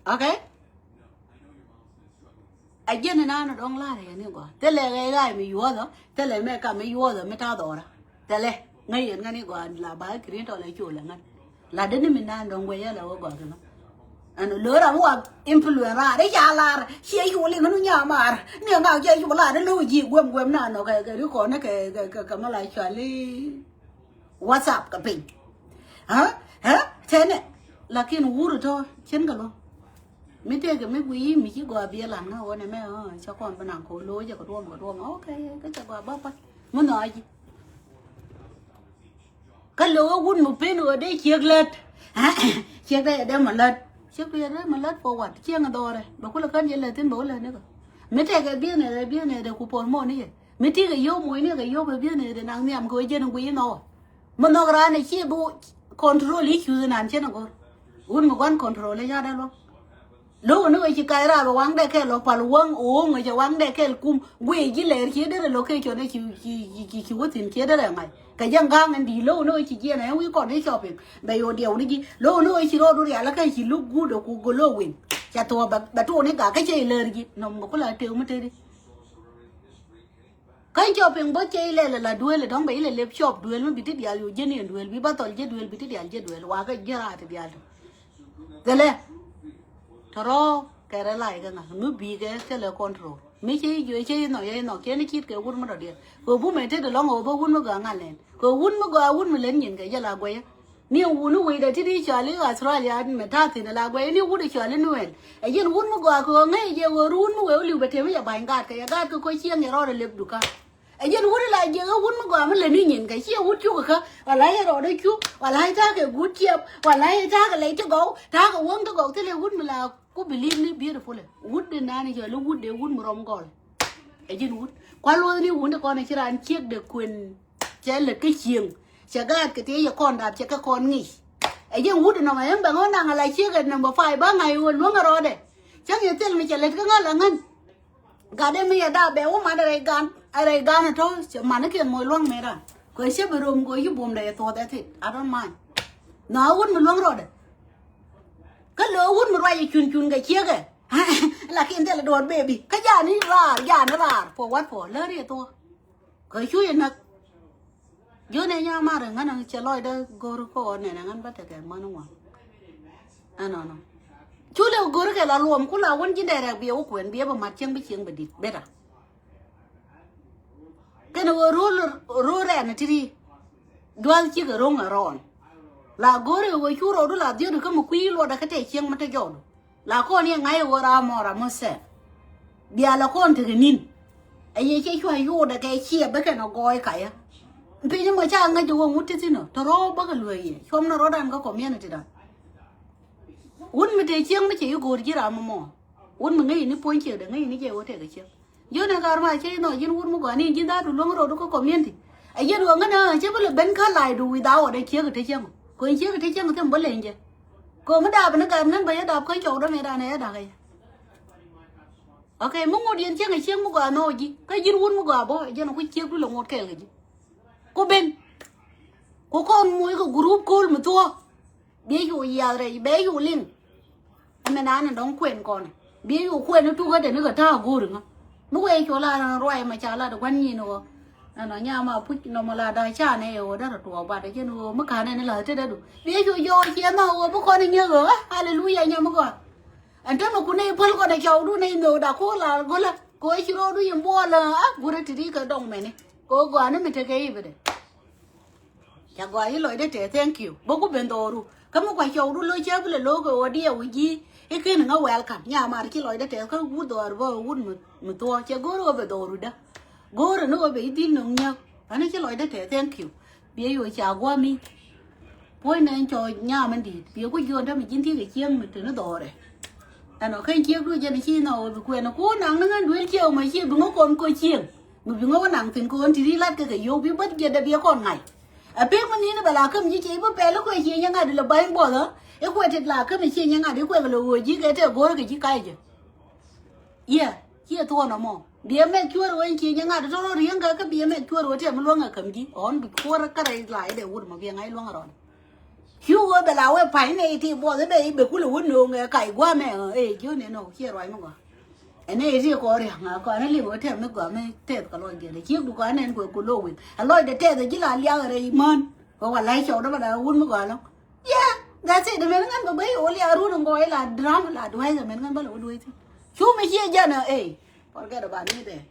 Okay. A jiɛn inan dɔŋ lar yɛ ni gɔaa thilɛ ɣɛy ɣa̱a̱c mi yuɔthɔ. Thilɛ mɛ kam mi yuɔthɔ mi ta̱a̱ dhɔra. Thilɛ ŋäc yɛn ŋäni gɔaa la ba kirin tɔl a col a ŋän. La deni mi nan dɔŋ guɛy yɛl a wä gɔaa kɛ ŋän. Ɛn lo̱r a mi wa influence raar i̱ ca lar ciɛ col i̱ ŋänu nyamar ni ŋak ciɛ col lar i̱ lo̱w ji̱ guɛm guɛm nan nɔ kɛ kɛ ri kɔn kɛ kɛ kɛ mɛ la cɔal i̱ WhatsApp kɛ piny. Tɛnɛ lakin wur tɔ cin kɛ luɔ̱ŋ. Mi tëëkɛ mi guiy mi ci gɔaa biɛ lan ŋä wä nɛ mɛ cä kɔn bi naŋ ko̱ lo̱c jɛ kɛ duɔ̱ɔ̱m kɛ duɔ̱ɔ̱m. Okay, kä cɛ gɔaa bä pa̱t mi nhɔaci. Kä lo̱k ɛ wut mi pen ɣöö dee ciek lät. Ciek dee dee mi lät. Ciek dee dee mi lät for what? Ciek ŋä dhɔrɛ bɛ kulɛ kän jɛ lät thin bɛ wä lät ni kɛ. Mi tëëkɛ biɛ nɛ dee biɛ nɛ dee ku pɔl mɔ ni yɛ. Mi ti kɛ yio̱w mucni kɛ yio̱w kɛ bi̱i̱n ëëdɛ naŋ nhiam kɛ wee jɛn guiy inɔ. Mi nhɔk raan ɛ ci bi control issues inan cɛn agɔr. Wun mi gua̱n control ɛ ca dee luɔ̱k. Lo̱k ni wee ci kac raar bɛ waŋdɛ kɛl lɔ pal wäŋ o̱o̱ŋ wee cɛ waŋdɛ kɛl kum guiy ji̱ lɛɛr ci derɛ location ɛ ci ci ci ci wä thi̱n ci derɛ ŋa̱c. Kɛ jɛ ga̱a̱ŋ ɛn di̱i̱t lo̱k ni wee ci jiɛn ɛ wi̱i̱ kɔn i̱ shopping bɛ yo̱o̱ diɛw ni ji̱ lo̱k ni wee ci rɔɔdu rial ɛ kɛ ci look good ɛ ku golo win. Ca thuɔɔ bɛ bɛ tuuni gak kä cɛ ilɛɛr ji̱ nɔm kɛ kula tëë mi tëëdi. Kä cɔp piŋ bä cɛ ilɛ lɛ la duel dɔ̱ŋ bɛ ilɛ lep cɔp duel mi bi ti dial yo̱ jeni ɛn duel bi ba thɔl jɛ duel bi ti dial jɛ duel wa kɛ jɛ raat ti dial. Thilɛ tɔrɔ kɛ rɛ lay kɛ ŋa mi bi kɛ thilɛ control mi cɛ i̱ juɛ cɛ inɔ yɛ inɔ kɛn i̱ cit kɛ wut mi dɔ̱diɛn kɛ wut mi tet ɛlɔ̱ŋ ɛ wä bä wut mi gɔaa ŋa̱l nɛn kɛ wut mi gɔaa wut mi lät nyin kɛ jɛ la guɛyä. Ni wuni wecdɛ ti di cɔal i̱ Australia mɛ ta̱a̱ thi̱n ala guɛy ni wut i̱ cɔal i̱ Nuɛl. Ɛ jɛn wut mi gɔaa kɛ ɣöö ŋäc jɛ ɣöö ri wut mi wee wä li̱w bɛ tëë mi yɛ ba̱ny gaat kɛ yɛ gaat kɛ kɔ cieŋ yɛ rɔɔdɛ lep duka. Ɛ jɛn wut i̱ la jiɛk ɛ wut mi gɔaa mi lät ni nyin kɛ ciɛ wut cuk kä wala yɛ rɔɔdɛ cuk wala yɛ ta̱a̱ kɛ guut ciɛp wala yɛ ta̱a̱ kɛ lɛy ti gɔw ta̱a̱ kɛ wäŋ ti gɔw thilɛ wut mi la ku believe ni beautiful. Wut di nani cɔal i̱ wut dee wut mi rɔm gɔl. Ɛ ji̱n wut kua̱r luɔth ni wun ti kɔn ɛ ci raan ciek dee kuen. Cɛ lät kä cieŋ cɛ gaat kɛ tëë yɛ kɔn dap cɛ kɛ kɔn ŋic. Ɛ ji̱n wut inɔmɔ ɛn bɛ ŋɔn naŋ ala ciek ɛ number five ba ŋa̱c ɣöö luäŋ ɛ rɔɔdɛ. Cäŋ yɛ thil mi cɛ lät kä ŋa̱l aŋän. Gat ɛ mi yɛ dap bɛ wä mat ɛ rɛy gan ɛ rɛy gan ɛ tɔ̱ cɛ man ikiɛn moc luäŋ mëë ran kɛ cä bi rom kɛ ci buɔ̱mdɛ yɛ thuɔth ɛ thit. I don't mind. Na wut mi luäŋ rɔɔdɛ. Kä lo̱o̱ wut mi ruac ɛ cun cun kɛ ciek ɛ. Lakin thilɛ duɔ̱ɔ̱r baby kä ja̱a̱n i̱ raar ja̱a̱n i̱ raar puɔ wat puɔ lär i̱ thuɔ̱k. Kɛ cu yɛ näk. Jiön ɛ nyamar ɛ ŋän cɛ lɔcdä go̱r kɔ nɛnɛ ŋän bä tekɛ män ŋuan. Ɛnɔnɔ cu lɛ go̱r kɛ la luɔm ku la wän ji̱n dɛ rɛk biɛ wä kuɛn biɛ bä mat cieŋ bi cieŋ bɛ di̱t beta. Kɛn ɣöö ro̱l ro̱l rɛn ti̱ti̱. Jua̱th cikɛ ro̱ŋ ɛ rɔɔn. La go̱r ɛ ɣöö cu rɔɔdu la dhiöt kä mi kui̱ luɔtdɛ kä tɛ cieŋ mi te jɔɔdu. La kɔn yɛ ŋa̱c ɛ ɣöö ram mɔ ram mɔ sɛp. Bia la kɔn tekɛ ni̱n. Ɛ yɛ cɛ cua yodɛ kɛ ciɛ bä kɛn ɛ gɔɔy kayä. Piny mɔ ca ŋäc ɛ ɣöö ŋut ti thi̱n ɔ te rɔ̱ bäkɛ luee yɛ cuɔm ni rɔ̱dan kä community dan. Wut mi te cieŋ mi cɛ yi go̱o̱r ji̱ ram mɔ. Wut mi ŋäc ni puɔ̱ny ciekdɛ ŋäc ni jɛ ɣöö tekɛ cieŋ. Ji̱n ɛ kar ma cä inɔ ji̱n wut mi gɔaa ni ji̱n dha̱a̱t luäŋ rot kä community. Ɛ ji̱n ɣöö ŋän ɛ cä bi lɛ ben kä la̱a̱cdu wi̱i̱ dha̱a̱ ɣɔt ɛ ciek ɛ te cäŋ. Kɔn ciek ti cieŋ thim bä leny jɛ. Kɔ mi dap ni gat ŋän bä yɛ dap kä cɔw dämɛ danɛ yɛ dak yɛ. Ok, mi ŋut yɛn cieŋ a cieŋ mi gɔaa nhɔk ji̱ kä ji̱n wun mi gɔaa bä jɛn a ku ciek du lɛ ŋut kɛɛl kɛ ji̱. Ku ben ku kɔn muc kɛ gurup ko̱l mi thuɔ̱k. Biɛ cu yiath rɛy bɛ cu liŋ. Ɛmɛ naan in dɔ̱ŋ kuɛn kɔn. Biɛ cu kuɛn i̱ tukä dɛn i̱ kɛ ta̱a̱ go̱o̱ri ŋä. Mi wee cu la ran ruac ma ca la di gua̱n nyin i̱ ɣöö ɛnɔ nyama puc nɔmɔ la da̱a̱ canɛ i̱ ɣöö derɛ tuɔɔk bat ɛ jɛn i̱ ɣöö mi ka̱n ɛn i̱ la̱th tetdädu. Biɛ cu jɔɔc ciɛ nhɔk ɣöö bi kɔn i̱ nyäk ɣöö aleluya nyam i̱ gɔaa. Ɛn tämɛ kun i̱ päl kɔn i̱ cɔwdu nɛy nhöökda ko̱r la go̱lä kɛ ɣöö ci ro̱o̱du in buɔɔl ɛ a gurɛ ti ri kɛ dɔŋ mɛni kɛ ɣöö gɔaa ni mi tekɛ i̱ bidɛ. Ca gɔaa i̱ lɔcdä tɛth, thank you. Bä ku ben dhɔru kä mi kua cɔwdu lo̱c cä bi lɛ lo̱k ɛ ɣöö diɛ wi̱c ji̱ i̱ ken ŋä welcome. Nyamar ci lɔcdä tɛth kä wut dhɔr bä wut mi thuɔ̱k cɛ go̱o̱r ɣöö bɛ dhɔru dä. Go̱o̱r ni ɣöö bɛ i̱ dhil no̱ŋ nyäk. Ani ci lɔcdä tɛth, thank you. Biɛ yo̱o̱ ca gua̱a̱mi. Puɔ̱ny nɛn cɔ nyam in di̱i̱t biɛ ku jiɔn tämɛ ji̱n ti̱i̱ kɛ cieŋ mi te ni dhɔrɛ. Ɛnɔ ken ciek du jɛn ci nhɔk ɣöö bi kuɛn ku naŋ ni ŋän duel ciek mɛ ciek bi ŋä kɔn kɔ cieŋ. Mi bi ŋä wä naŋ thi̱n kɔn ti ri lat kɛ kɛ yio̱w bi bät jiɛt dɛ biɛ kɔn ŋa̱c. Ɛ pek mi ni̱n bɛ la käm ji̱ ciec bi pɛl i̱ kuɛ ciec nyɛ ŋa̱t ilɛ ba̱ny buɔth ɛ i̱ kuɛ tet la käm i̱ ciec nyɛ ŋa̱t i̱ kuɛ kɛ lɛ ɣöö ji̱ kɛ tɛ go̱r kɛ ji̱ ka̱c jɛ. Yɛ ciɛ thuɔ̱ɔ̱n ɔmɔ biɛ mɛk cuäär ɣöö in ciec nyɛ ŋa̱t tɔ̱ rɔ̱ ri̱eŋ kɛ kä biɛ mɛk cuäär ɣöö tɛm i̱ luäŋ ɛ käm ji̱ ɔn bi kuäär kä rɛy la i̱ dɛ wut mɔ biɛ ŋa̱c luäŋ ɛ rɔɔdɛ. Cu ɣöö bɛ la wee pa̱ny nɛy ti buɔth i̱ bɛ i̱ bɛ kulɛ wä nööŋ ɛ kac gua̱a̱mɛ ɛ jiöni nɔ ciɛ ruac mi gɔaa. Ɛn nɛy ti kɔɔr ria̱ŋ a kɔn i̱ liŋ wä tɛm mi gɔaa mi tɛth kɛ lɔc diɛn ɛ ciek du kɔn nɛn kuɛ ku lo̱k wi̱n ɛ lɔcdɛ tɛth ɛ ji̱ la liak rɛy män. Kɛ wä la̱c cɔwdä bä la wun mi gɔaa lɔ̱ŋ. Yeah, that's it. Mɛn ŋän bä bä i̱ wä liak run in gɔɔy la drama la duäc mɛn ŋän bä la wä duäc thi̱n. Cu mi ciɛ jɛn ɛ ɛ forget about me there.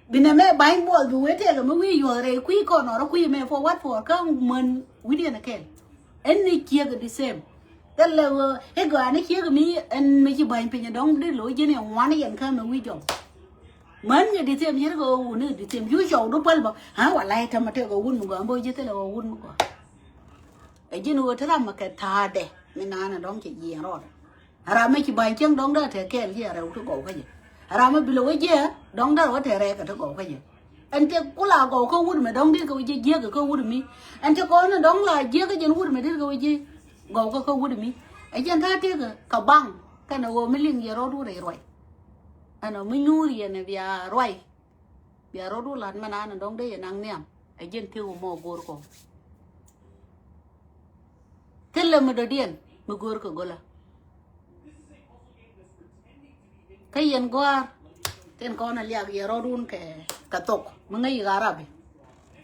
Bi nɛ mɛ ba̱ny buɔth bi wee tɛkɛ mi wi̱i̱ yuɔth rɛy kui̱ kɔn nɔrɔ kui̱ mɛ for what for kä män wi̱diɛn kɛl. Ɛn ni ciek the same. Thilɛ ɣöö i̱ gɔaa ni ciek mi ɛn mi ci ba̱ny piny dɔ̱ŋ di lo̱c ji̱n i̱ ŋuan yɛn kä mɛ wi̱i̱ jɔm. Män ni the same yɛn kɛ ɣöö wun ni the same. Cu cɔw du päl bä ɣän wala i̱ tämɛ tɛk ɣöö wun mi gɔaa bä ji̱ thilɛ ɣöö wun mi gɔaa. Ɛ ji̱n ɣöö te ram mɛ kɛ tha̱a̱dɛ mi naan ɛ dɔ̱ŋ cɛ jiɛɛn rɔɔdɛ. Ram mi ci ba̱ny cieŋ dɔ̱ŋ dee te kɛɛl jiɛ rɛw ti gɔw kä jɛ. Ram mi bi lɛ wä jiɛ dɔ̱ŋ dee wä te rɛɛk kä ti gɔw kä jɛ. Ɛn te ku la gɔw kä wut mɛ dɔ̱ŋ dit kɛ wä jiɛ jiɛk kä wut mi. Ɛn te kɔn ni dɔ̱ŋ la jiɛk kä jɛn wut mɛ dit kɛ wä jiɛ gɔw kä kä wut mi. Ɛ jɛn ta̱a̱ tëëk kɛ baŋ kɛnɛ ɣöö mi liŋ yɛ rɔɔdu rɛy ruac. Ɛn ɔ mi nyuur yɛn ɛ bia ruac. Bia rɔɔdu la̱t mɛ naan dɔ̱ŋ dee yɛ naŋ nhiam. Ɛ jɛn tëëk wä mɔ go̱o̱r kɔ. Thilɛ mi dɔ̱diɛn mi go̱o̱r kɛ go̱lä. Kä yɛn gɔ̱a̱r tin kɔn a liak yɛ rɔɔdun kɛ kɛ thok mi ŋäc i̱ ɣarabi.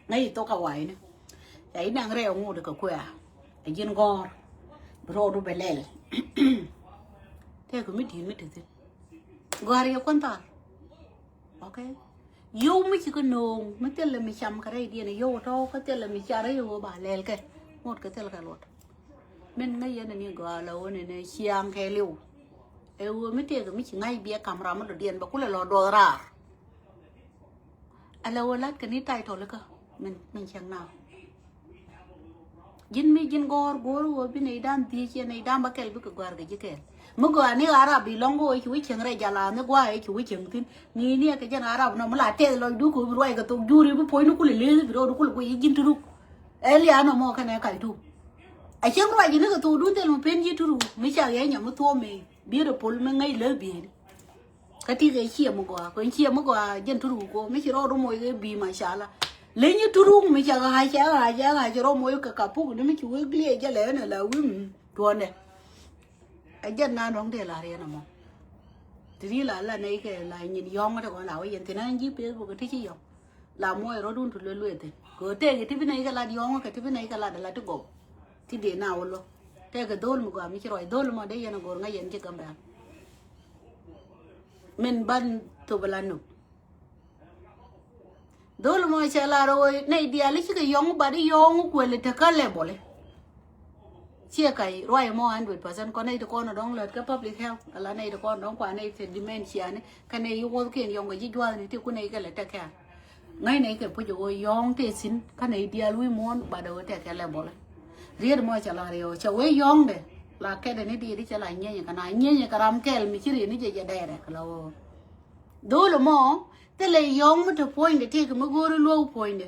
Ŋäc i̱ thok a wa̱i̱ni. Ca i̱ naŋ rɛw ŋut kɛ kuɛ̈ɛ̈. Ɛ ji̱n gɔ̱a̱r bi rɔɔdu bɛ lɛl. Tëëk mi di̱i̱t mi te thi̱n. Gɔ̱a̱r yɛ kuän thar. Ok. Yio̱w mi ci kä no̱o̱ŋ mi thilɛ mi cam kä rɛydiɛn yio̱w tɔ̱ kä thilɛ mi car yio̱w ba lɛl kɛ ŋot kä thil kɛ luɔt. Min ŋäc yɛn ni gɔaa lɛ wä ni ni ciaŋ kɛ liw. Ɛ wä mi tëëk mi ci ŋa̱c biɛ kam ram mi dɔ̱diɛn bɛ kulɛ lɔ duɔth raar. Ala wä lat kɛ ni title kä min min cɛŋ na. Ji̱n mi ji̱n gɔ̱r gɔ̱r wä bi nɛy dan dhiec yɛ nɛy dan bä kɛl bikɛ gɔ̱a̱r kɛ ji̱ kɛl. Mi gɔaa ni Arab i̱ lɔ̱ŋ wä ci wä cieŋ rɛy jal a ni gua̱a̱ ci wä cieŋ thi̱n. Ni ni kɛ jɛn Arab nɔ mi la tɛth lɔcdu kɛ wä bi ruac kɛ thok juri bi puɔ̱nyni kulɛ leth bi rɔɔdu kulɛ guic ji̱n turuk. Ɛ lia̱a̱ nɔ mɔ kɛnɛ kac tu. A cieŋ ruac ji̱n kɛ thokdun thil mi pen ji̱ turuk mi cak yɛ nyam mi thuɔ̱ɔ̱m mi biet ɛ pol mi ŋäc leth bieni. Kä ti kɛ ciɛ mi gɔaa kɛ ciɛ mi gɔaa jɛn turuk ko mi ci rɔɔdu moc kɛ bi macala. Leny turuk mi cɛ ɣa̱a̱c cɛ ɣa̱a̱c cɛ ɣa̱a̱c rɔ moc kɛ kapuk ni mi ci wek liɛ jɛ lɛ ni la wim tuɔndɛ. Ɛ jɛn na nɔŋ tëë la riɛn ɛmɔ. Ti ri la la nɛy kɛ la nyin yɔ̱ŋ ti kɔn la wä yɛn thin an ji̱ Facebook ti ci yɔ̱ŋ. La muɔc rɔ̱dun ti luel lueth thin kɛ ɣöö tëëk ti bi nɛy kɛ lat yɔ̱ŋ kɛ ti bi nɛy kɛ lat ala ti gɔw. Ti dee na wä luɔ̱k tëëk kɛ dho̱l mi gɔaa mi ci ruac dho̱l mɔ dee yɛn ɛ go̱r ŋäc yɛn ci Gambɛl. Min ban thop ala nop. Dhol mɔ cɛ lar ɣöö nɛy diaal i̱ cikɛ yɔ̱ŋ bat i̱ yɔ̱ŋ kuɛl i̱ tekä level i̱. Ciɛ kac ruac mɔ hundred percent kɔn nɛy ti kɔn dɔ̱ŋ lät kä public health ala nɛy ti kɔn dɔ̱ŋ kua nɛy ti dementia ni kä nɛy i̱ wuɔthkiɛn yɔ̱ŋ kɛ ji̱ jua̱thni ti ku nɛy kɛ lät tɛkɛ̈ɛ̈. Ŋäcnɛ ikɛ puc ɣöö yɔ̱ɔ̱ŋ tëë thi̱n kä nɛy diaal wi̱i̱ muɔ̱ɔ̱n batdɛ ɣöö tɛkɛ lɛ bɔlɛ. Riet mɔ cɛ la riɛw cɛ wee yɔ̱ɔ̱ŋdɛ la kɛtdɛ ni diet i̱ cɛ la nyienyɛ kɛ na nyienyɛ kɛ ram kɛl mi ci riet ni jɛ jɛ dɛɛrɛ kɛ la ɣöö dho̱o̱l ɛmɔ thilɛ yɔ̱ɔ̱ŋ mi te puɔ̱nydɛ tëëkɛ mi go̱o̱ri luɔ̱k puɔ̱nydɛ.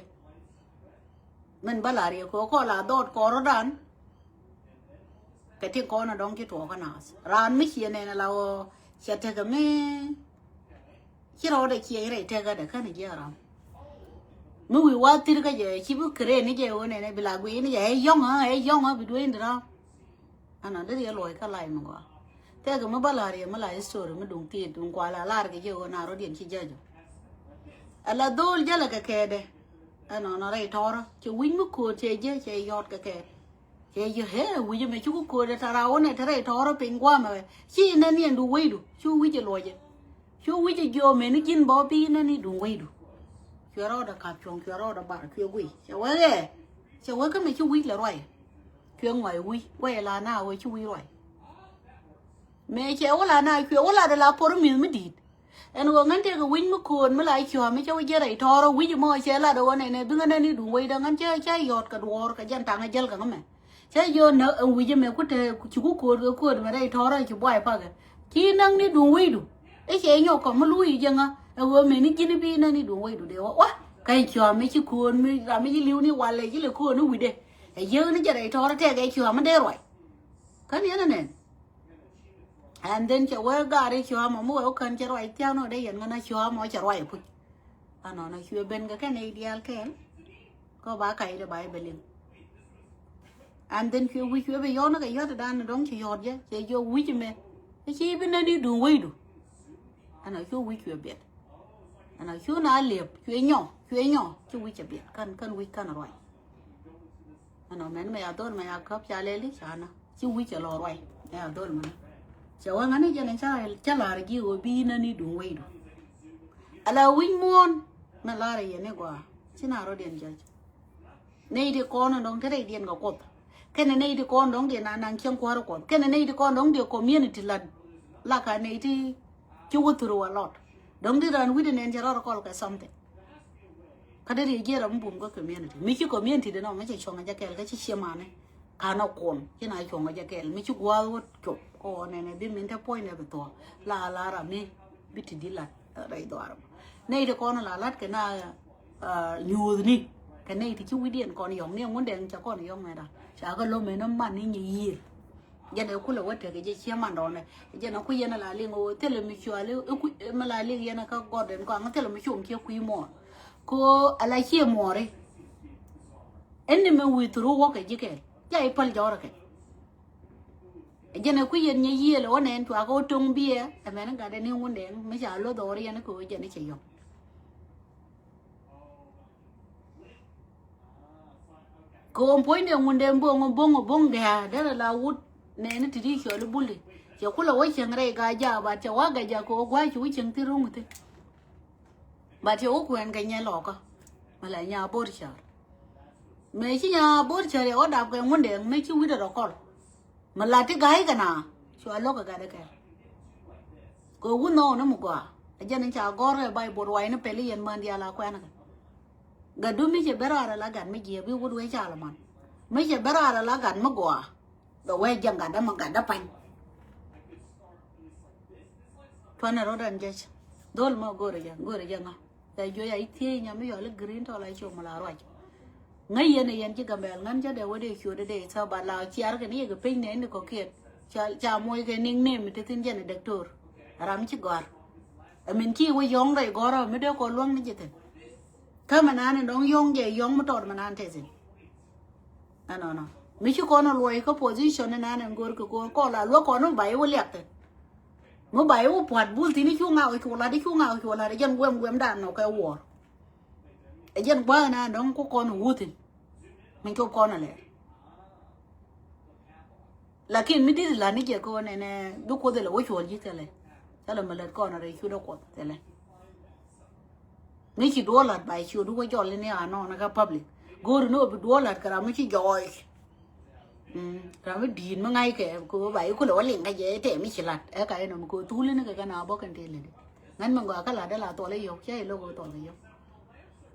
Min bä la riɛk kɛ ɣöö kɔ la dhɔɔt kɔrɔdan. Ɛ tin kɔn a dɔŋ ci tuɔɔk kä naath raan mi ciɛ nɛn a la ɣöö cɛ tekɛ mi ci rɔɔdɛ ciɛ rɛy tekädɛ känɛ jiɛ ram. Mi wi̱i̱ wa thir kä jɛ ci bi keren ni jɛ ɣöö nɛnɛ bi la guiy ni jɛ ɛ yɔ̱ŋä ɛ yɔ̱ŋä bi dueeni ram. Ɛnɔ dee riɛ luɔ̱c kä lac mi gɔaa. Tɛkɛ mi bä la̱r yɛ mi la history mi duŋ thiet duŋ kua la lar kɛ jɛ ɣöö na rɔ̱diɛn ci jäjɔ. Ala dhol jälɛ kɛ kɛɛdɛ. Ɛnɔ nɔ rɛy tɔrɔ cɛ wi̱c mi ko̱o̱t cɛ jɛ cɛ yɔt kɛ kɛɛt. Cɛ jɛ hee wi̱c mɛ cuk ko̱o̱t ɛ tara wä nɛ te rɛy tɔrɔ piny guamɛ wɛ ci nɛ niɛn du wecdu cu wi̱c ɛ luɔcɛ. Cu wi̱c ɛ jiɔ mɛ ni ji̱n bä bi nɛ ni duŋ wecdu. Cuɛ rɔɔdɛ kap cuɔ̱ŋ cuɛ rɔɔdɛ bar cuɛ guiy cɛ wee ɣɛɛ. Cɛ wee kä mɛ ci wi̱c lɛ ruacɛ. Cuɛ ŋɔc wi̱c wee la na wee ci wi̱c ruac. Mëë cɛ wä la na cuɛ wä la dee la por mi̱th mi di̱i̱t. Ɛn ɣöö ŋän tëëkɛ wi̱c mi köön mi la cua̱ mi cä wä jiɛn rɛy tɔɔrä wi̱c mɔ cɛ la dee wä nɛnɛ bi ŋän nɛn i̱ duŋ wecdä ŋän cä cä yɔt kɛ duɔɔr kɛ jɛn taŋä jäl kɛ ŋä mɛ. Cä yöö nä ɛn wi̱c ɛmɛ ku te ci ku kööt kɛ kööt mɛ rɛy tɔɔrä ci buay pakɛ. Ci näk ni duŋ wecdu i̱ cɛ nyɔk kɔ mi luuc i̱ jɛ ŋä. Ɛn ɣöö mëë ni ji̱n i̱ bi näk ni duŋ wecdu dee wä wa kɛ cua̱ mi ci köön mi ram mi ci li̱w ni walɛ ci lɛ köön ni wi̱cdɛ. Ɛ yieeni jɛ rɛy tɔɔrä tɛkɛ cua̱ mi dee ruac. Kän yɛn ɛ nɛn. And then cɛ wee gaari cua̱ mɔ mi wee wä kän cɛ ruac thia̱a̱ŋ nɔ dee yɛn ŋän a cua̱ mɔ cɛ ruac puc. Anɔnɔ cuɛ ben kɛ kɛn i̱ diaal kɛɛl. Kɔ ba kac dee ba i̱ bɛ liŋ. And then cuɛ wi̱c cuɛ bi yɔn kɛ yɔt dan dɔ̱ŋ ci yɔt jɛ cɛ jɛ wi̱c mɛ. Ci bi nɛn i̱ duŋ wecdu. Ɛn a cu wi̱c cuɛ biɛt. Ɛn a cu na liep cuɛ nyɔ cuɛ nyɔ ci wi̱c cɛ biɛt kän kän wi̱c kän ruac. Ɛnɔ mɛn mɛ ya dhol mɛ ya käp ca lɛli ca na ci wi̱c cɛ lɔ ruac. Mɛ ya dhol mɛ na cɛ wä ŋäni jɛn ca ca lar ji̱ wä bi nani duŋ wecdu. Ala wi̱c muɔ̱ɔ̱n mɛ lar yɛ ni gɔaa ci na rɔ diɛn jɔc. Nɛy ti kɔn dɔŋ te rɛy diɛn kɛ kuɔth kɛnɛ nɛy ti kɔn dɔŋ diɛn na naŋ cieŋ kuäärä kuɔth kɛnɛ nɛy ti kɔn dɔŋ diɛ community lat. Laka nɛy ti ci wä through a lot. Dɔŋ di ran wi̱cdɛ nɛn cɛ rɔr kɔl kɛ something. Kä dee riɛ jiɛɛr ram mi bum kä community mi ci community de nɔ mi cɛ cuɔŋ a jɛ kɛɛl kä ci ciɛ mani. Kanɔ kuɔn ci na cuɔŋ a jɛ kɛɛl mi ci gua̱a̱th wä cop kɔ nɛnɛ di min te puɔ̱ny nɛ bi thuɔ̱ɔ̱ la la ram mi bi ti di lat rɛy dhuaar. Nɛy ti kɔn la lat kɛ na nyuuthni kɛ nɛy ti ci wi̱diɛn kɔn yɔŋ ni ŋun dɛŋ ca kɔn yɔŋ mɛta ca kɛ lo̱m ɛn man ni nyɛ yiëër. Jɛn ɛ kulɛ wä tekɛ jɛ ciɛ mandɔɔnɛ jɛn ɛ ku yɛn ɛ la liŋ ɣöö thilɛ mi cuali mi la liŋ yɛn ɛ kä gɔrdɛn kɔaŋ thilɛ mi cuɔm ciɛ kui̱ muɔɔr. Kɛ ɣöö ala ciɛ muɔɔri. Ɛn ni mi wi̱i̱ thuru wäkɛ ji̱ kɛɛl ca i̱ päl jɔrɛ kɛ. Jɛn ɛ ku yɛn nyɛ yiëël ɛ wä nɛn cuakɛ wä to̱ŋ biɛ ɛ mɛn gatdɛ ni wundɛn mi ca lo̱th ɣɔr yɛn kɛ ɣöö jɛn ɛ cɛ yɔ̱ŋ. Kɛ ɣöö puɔ̱nydɛ ŋundɛ boŋ boŋ boŋ gɛ̈a derɛ la wut nɛɛni ti di cɔl i̱ buli. Cɛ kulɛ wä cieŋ rɛy gaa jaak bat cɛ wa gɛc jak kɛ ɣöö gua̱a̱c ci wä cieŋ thi̱n ro̱ŋ thi̱n. Bat cɛ wä kuɛɛn kɛ nyɛ lɔkä. Mɛ la nya bo̱r cär. Mëë ci nya bo̱r cär yɛ wä dap kɛ ŋundɛ mëë ci wi̱cdɛ rɔ kɔl. Mi lat ti ga̱a̱c kɛ na cua lo̱k kɛ gat ikɛ. Kɛ wun nhɔɔk ni mi gɔaa a jɛn in ca gɔ̱r kɛ Baibol ruac ni pɛli yɛn män diaal a kuɛn kɛ. Gatdu mi cɛ ben raar ala gat mi jiɛɛp i̱ wut wee ca lɛ man mi cɛ ben raar ala gat mi gɔaa. Bɛ wee jɛ gatdä mi gatdä pa̱ny. Cuanɛ rot ɛn jɛc dhol ma go̱o̱rɛ jɛ go̱o̱rɛ jɛ ŋa. Ca juɔc a i̱ thiec nyam i̱ yɔl i̱ green tɔl a i̱ com la ruac. Ŋäc yɛn ɛ yɛn ci Gambɛl ŋän cä dee wä dee ciötdä dee i̱ thäp ba la ciar kɛn i̱ yɛ kɛ piny nɛɛni kɔ̱kiɛn. Ca ca moc kɛ niŋ nɛɛm i̱ te thi̱n jɛn ɛ däkto̱r. Ram ci gɔ̱a̱r. Ɛ min ci wä yɔ̱ŋ rɛy gɔ̱rä mi dee kɔ luäŋ ni jɛ thi̱n. Kä mɛ naan in dɔ̱ŋ yɔ̱ŋ jɛ yɔ̱ŋ mi tɔt mɛ naan te thi̱n. Ɛnɔnɔ mi ci kɔn ɛ luɔc kä position in naan in go̱r kɛ go̱r kɔn la luäk kɔn mi ba i̱ wä liak thi̱n. Mi ba i̱ wä pua̱t bul thi̱n i̱ cu ŋak i̱ cu lat i̱ cu ŋak i̱ cu lat i̱ jɛn guɛm guɛm dan nɔ kɛ wuɔ̱ɔ̱r. Ɛ jɛn gua̱a̱k naan dɔ̱ŋ ku kɔn wuthin. Min cop kɔn alɛr. Lakin mi di̱t la ni jɛ kɔn ɛnɛ bi kuoth ilɛ wä cuɔl ji̱ thilɛ. Thilɛ mi lät kɔn rɛy cudä kuɔth thilɛ. Ni ci duɔlat ba ciöt wä jɔl ni anɔn kä public. Go̱o̱ri ni wä bi duɔlat kɛ ram mi ci jɔɔc. Ram mi di̱i̱t mi ŋa̱ckɛ kɛ ba i̱ kulɛ wä liŋ kä jɛ tɛm mi ci lat ɛ ka inɔ mi kɛ thul ni kɛ kɛ na bä kɛn tëë lätdi. Ŋän mi gɔaa kä latdä la thuɔl i̱ yɔk cä i̱ lo̱k wä thuɔl i̱ yɔk.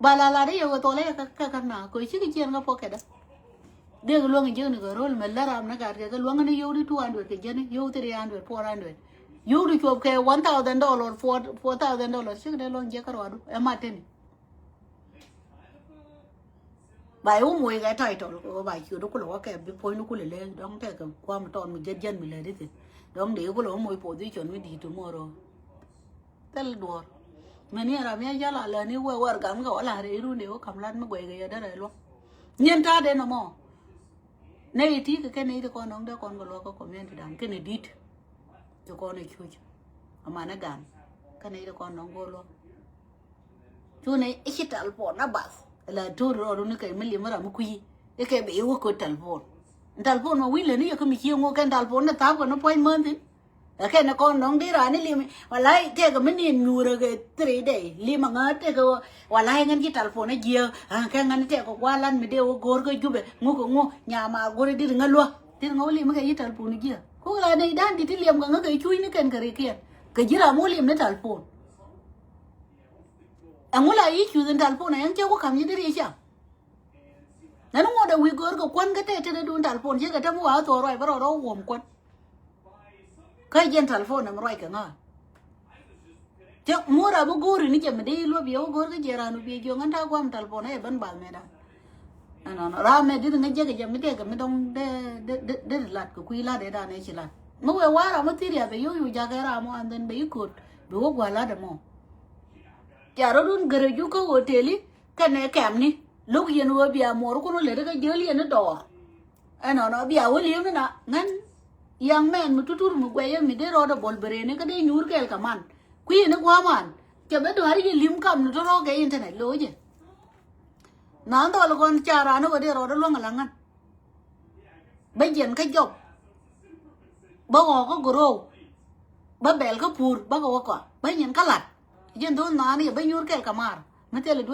Ba la latdä yɛ wä thuɔl i̱ yɛ kä kä na kɛ cikɛ ciɛn kä puɔk kɛdä. Dek luäŋ jiäkni kɛ ro̱l mɛ lä ram ni gat kɛ kɛ luäŋ ni yio̱w di two hundred kɛ jiäni yio̱w three hundred four hundred. Yio̱w di cuɔp kɛ one thousand dollar four four thousand dollar cikɛ dee luäŋ jiäk kä ruadu ɛ mat teni. Ba iwu moc kɛ title kɛ ba ciöt kulɛ wä kɛ bi puɔ̱ny ni kulɛ lɛ dɔ̱ŋ tɛkɛ kuam tɔn mi jɛt jɛn mi lɛ di thin. Dɔ̱ŋ dee kulɛ wä moc position mi di̱i̱t tomorrow. Thil duɔ̱ɔ̱r. Mɛn yɛn ram yɛ jal a lɛ ni wee wär gam kɛ wä la rɛy run dee wä kam lat mi guɛy kɛ yɛ derɛ luɔ̱k. Nyin ta̱a̱ dee nɔmɔ. Nɛ iti kɛ kɛn iti kɔn dɔ̱ŋ dee kɔn kɛ luɔ̱k kɛ community dan kɛn idi̱t. Ti kɔn icuc. Amanɛ gan kɛn iti kɔn dɔ̱ŋ go̱o̱r luɔ̱k. Cunɛ i̱ ci talpon a bath. La tur rɔɔdu ni kɛ mi lim ram mi kui̱. Ikɛ bɛ iwä kot talpon. Talpon ma wi̱i̱ lɛ ni yɛ kä mi cie ŋuɔ kɛn talpon ni thap kɛ ni puɔ̱ny män thin. Ɛ kɛn ni kɔn nɔŋ di raan ni lim. Walay tɛk mi nin nyuurä kɛ three day. Lim a ŋä tɛk walay ŋän ci talpon a jiɛ. Kɛ ŋän tɛk kɛ gualan mi dee wä go̱o̱r kä jupɛ ŋu kɛ ŋu nyama go̱o̱r dit ŋä luä. Dit ŋä wä lim kɛ yi talpon jiɛ. Kuk la ni dan dit ti liɛm kɛ ŋä kɛ cuc ni kɛn kɛ rikiɛn. Kɛ ji̱ ram wä lim ni talpon. Ɛŋu la yi cuth in talpon ɛn cɛ ku ka̱m yi deri ca. Nani ŋuɔt ɛ wi̱i̱ go̱o̱r kɛ kuan kä tɛt tɛt dun talpon cɛ kɛ tɛm wa thor ruac bä rɔ rɔ wuɔm kuan. Kä jɛn talpon ɛm ruac kɛ ŋa̱. Cɛ muɔr a bä go̱o̱r in cɛ mi dee luɔp yɛ wä go̱o̱r kä jɛ ran bi jiɔŋ ɛn ta guam talpon ɛ ben bal mɛ dan. Ɛnɔnɔ ram mɛ dit ŋä jɛ kɛ jɛ mi tɛk kɛ mi dɔŋ dee dee dee lat kɛ kui̱ lat ɛ dan ɛ ci lat. Mi wee war a mi thir ya bɛ yo̱ yo̱ jakɛ ram mɔ and then bɛ yi ko̱t bi wä gua̱l lat ɛ mɔ. Ca rot wun gärä juk kä hoteli kɛnɛ kɛmni lo̱k yɛn ɣöö bia muɔr kun wä lät kä jäl yɛn ni dɔɔr. Ɛnɔnɔ bia wä li̱em ina ŋän. Yaŋ mɛn mi tutur mi guɛyɛ mi dee rɔɔdɛ bɔl bereni kä dee nyuur kɛɛl kɛ man kui̱ ni gua̱a̱man. Cɛ bɛ dua̱r yɛ li̱em kam ni tɔrɔ kɛ internet lo̱cɛ. Naan dhɔl kɔn ca raan wä dee rɔɔdɛ luäŋ ala ŋän. Bä jiɛn kä jɔp. Bä ɣɔɔk kä gorow. Bä bɛl kä pur bä kɛ wä kɔa bä nyin kä lat. Jiɛn dhol naan yɛ bä nyuur kɛɛl kɛ maar mi thilɛ duel.